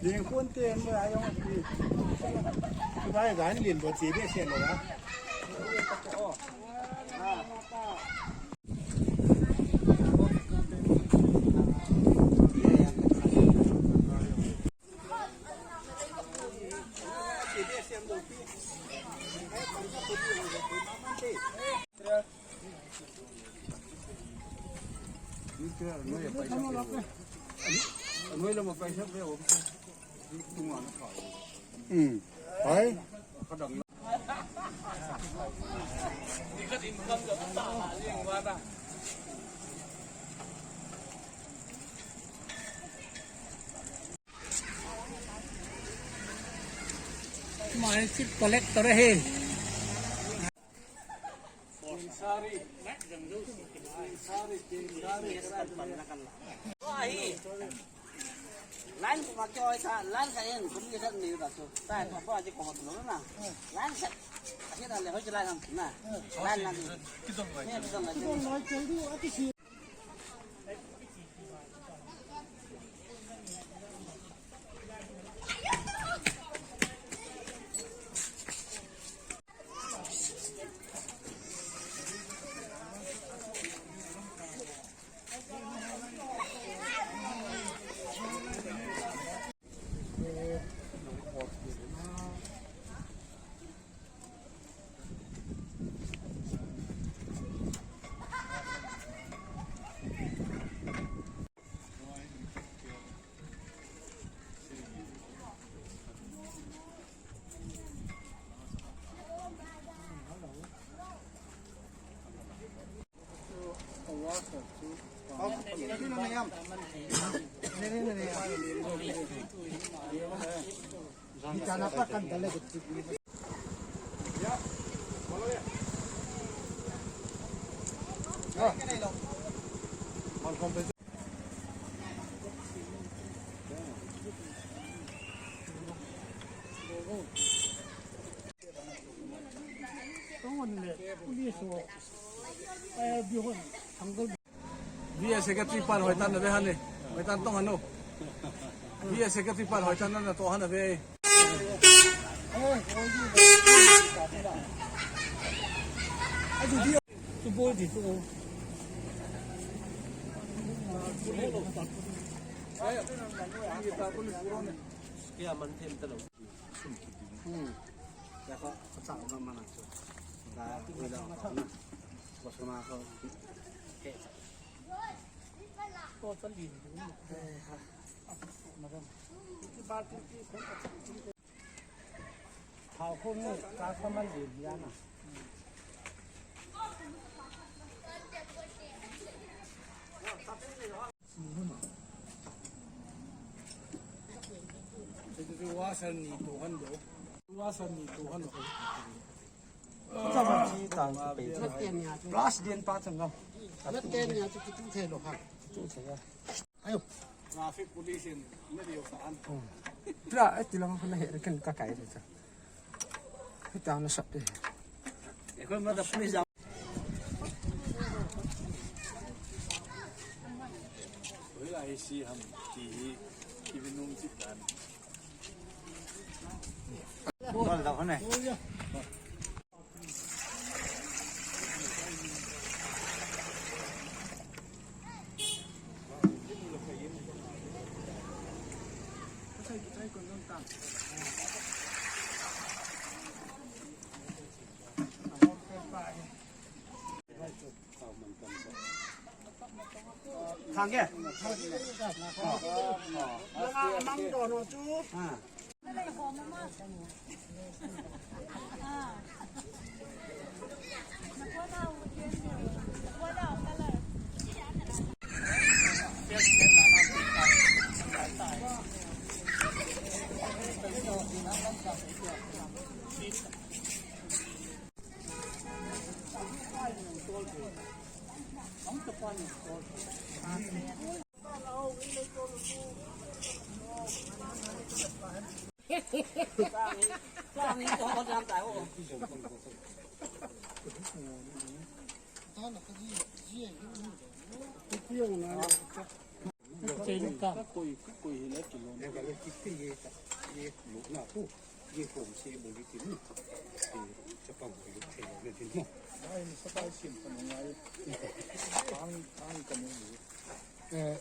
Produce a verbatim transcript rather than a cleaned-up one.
Lengkon te mo ayong ti. Bai gan lin bo ti be se lo ba. Hmm. Hai. Mai chip collector hai. Line ko ma kyo ai ta, line ka en, kum ke san ni ta so. Ta ko pa ji ko ma tu na. Line ka. Ahi na le ho ji line ham na. Line na ni. Ki dong lai. Ni ki dong lai. V A secretary pan hoitan na ve hane. Hoitan tong hanu. V A secretary pan hoitan na to hana ve. Kya man them talo. Hmm. Ya ko, ko sa ko mana so. Da ko da ko na. Ko so ma ko. Ko sa li. Thao ko ni ka sa man li ya na. Plus din pa chang ngam. Ayo. Traffic police in, na diu sa an. Tra, eh, tilang ko na he, kan ka kai sa. Hita na sa, eh. Oi, la hi si ham ti hi, ki binung ti dan. Wal da hone. Eh,